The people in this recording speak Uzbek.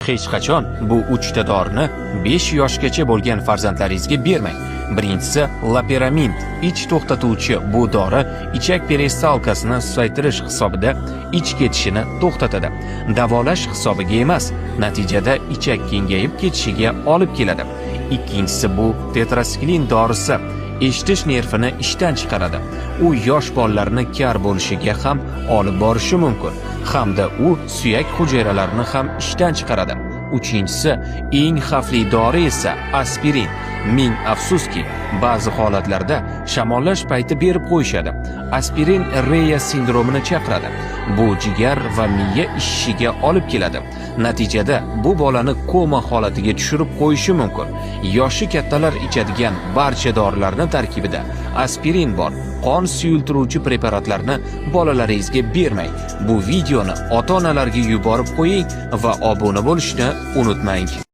Hech qachon bu uchta dorini 5 yoshgacha bo'lgan farzandlaringizga bermang. Birinchisi loperamid, ich to'xtatuvchi. Bu dori ichak peristalkasini susaytirish hisobida ich ketishini to'xtatadi. Davolash hisobiga emas, natijada ichak kengayib ketishiga olib keladi. Ikkinchisi bu tetrasiklin dorisi, eshitish nervini ishdan chiqaradi. U yosh bolalarni kar bo'lishiga ham olib borishi mumkin hamda u suyak hujayralarini ham ishdan chiqaradi. Uchinchisi, eng xavfli dori esa aspirin. Ming afsuski, ba'zi holatlarda shamollash payti berib qo'yishadi. Aspirin Reya sindromini chaqiradi. Bu jigar va miya ishishiga olib keladi. Natijada bu bolani koma holatiga tushirib qo'yishi mumkin. Yoshi kattalar ichadigan barcha dorilarni tarkibida aspirin bor. Qon suyultiruvchi preparatlarni bolalaringizga bermang. Bu videoni ota-onalarga yuborib qo'ying va obuna bo'lishni unutmang.